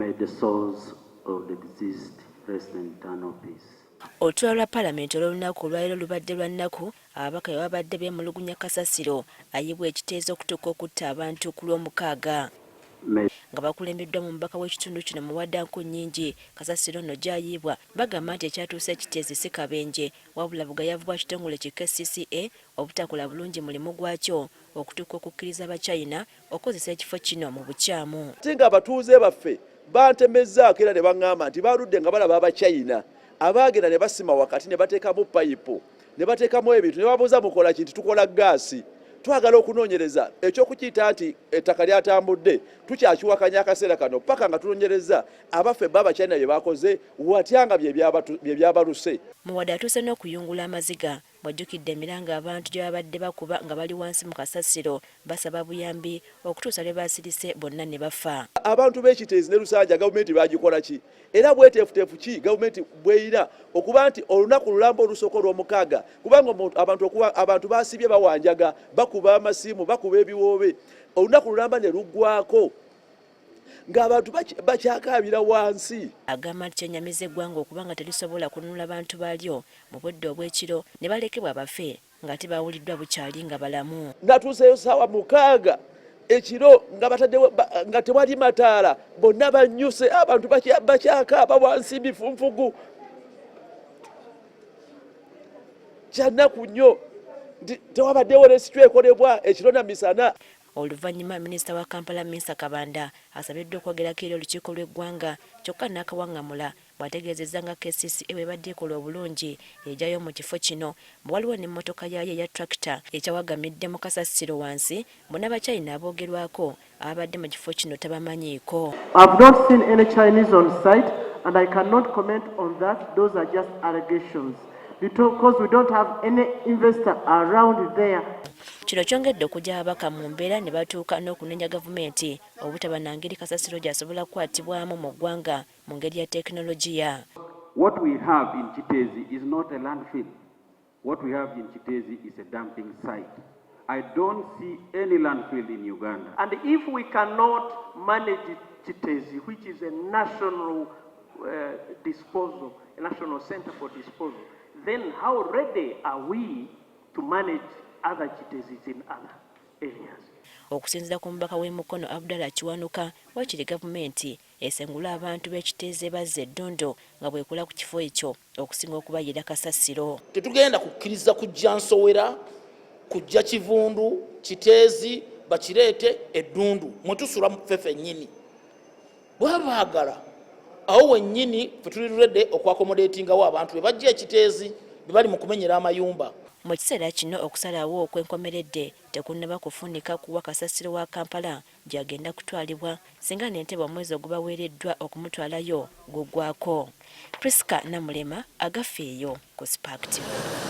May the souls of the deceased rest in eternal peace. Olutuula lwa Palamenti olw'olunaku olwaleero lubadde lwa nnaku, ababaka bwe babadde beemulugunya kasasiro ayiibwa e Kiteezi okutuuka okutta abantu ku Lwomukaaga. Nga bakulembeddwamu omubaka w'ekitundu kino Muwada Nkunnyingi, kasasiro ono gy'ayiibwa bagamba nti ekyatuuse e Kiteezi si kabenje wabula bugayaavu bwa kitongole ki kcca obutakola bulungi mulimu gwakyo okutuuka okukkiriza Abachina okukozesa ekifo kino mu bukyamu. Ate ng'abatuuze baffe bantemezzaako era ne baŋŋamba nti baaludde nga balaba Abachina abaagenda ne basima wakati ne bateekamu payipu ne bateekamu ebintu ne babuuza mukola ki nti tukola ggaasi. Twagala okunoonyereza eky'okukiyita nti ettaka lyatambudde tukyakiwakanya akaseera kano paka nga tunoonyerezza abaffe bo Abachina bye bakoze watya nga bye byabaluse. Muwada atuuse n'okuyungula amaziga Bw'ajjukidde emiranga abantu gye babadde bakuba nga bali wansi mu kasasiro basaba buyambi okutuusa lwe baasirise bonna ne bafa. Abantu b'e Kiteezi ne Lusanja gavumenti bagikola ki era bweteefuteefu ki gavumenti bw'erina okuba nti olunaku lulamba olusooka olw'omukaaga kubanga abantu okuba abantu baasibye bawanjaga bakuba amasimu bakuba ebiwoobe olunaku lulamba ne luggwako ng'abantu bakyakaabira wansi. Agamba nti kyennyamiza eggwanga okuba nga terisobola kununula bantu baalyo mu budde obw'ekiro ne balekebwa bafe ng'ate bawuliddwa bukyali nga balamu. Natuuseeyo ssaawa 6 ekiro nga bataddewo nga tewali mataala bonna bannyuse abantu bakyakaaba wansi bifunfugu. Kyannaku nnyo nti tewabaddewo resityu ekolebwa ekiro na misana. Oluvannyuma minisita wa Kampala Minsa Kabanda asabiddwa okwogerako eri olukiiko lw'eggwanga kyokka n'akawaŋŋamula bw'ategeezezza nga kcca bw'ebadde ekola obulungi egyayo mu kifo kino mbu waliwo n'emmotoka yaayo eya tractor ekyawagamidde mu kasasiro wansi mbu n'Abachina aboogerwako ababadde mu kifo kino tabamanyiiko. I've not seen any Chinese on site and I cannot comment on that, those are just allegations because we don't have any investor around there. Kino kyongedde okuggya ababaka mu mbeera ne batuuka n'okunenya gavumenti obutaba na ngeri kasasiro gy'asobola kukwatibwamu mu ggwanga mu ngeri ya tekinologiya. What we have in Kiteezi is not a landfill. What we have in Kiteezi is a dumping site. I don't see any landfill in Uganda. And if we cannot manage Kiteezi, which is a national disposal, a national center for disposal, then how ready are we to manage other Kiteezis in other areas? Okusinziira ku mubaka w'e Mukono Abdallah Kiwanuka, waakiri gavumenti esengule abantu b'e Kiteezi ebazze eddundu nga bw'ekola ku kifo ekyo okusinga okubayiira kasasiro. Tetugenda kukkiriza kujja nsowera, kujja kivundu, Kiteezi bakireete eddundu mwe tusula ffe ffennyini. Bwaba baagala awo wennyini ffe tuli ready okwakomodetingawo abantu be bajja ekiteezi be bali mu kumenyera amayumba. Mu kiseera kino okusalawo okwenkomeredde tekunnaba kufunika kuwa kasasiro wa Kampala gy'agenda kutwalibwa singa n'entebe omwezi ogubaweereddwa okumutwalayo guggwaako. Prisca Namulema, Agafeeyo ku Spark TV.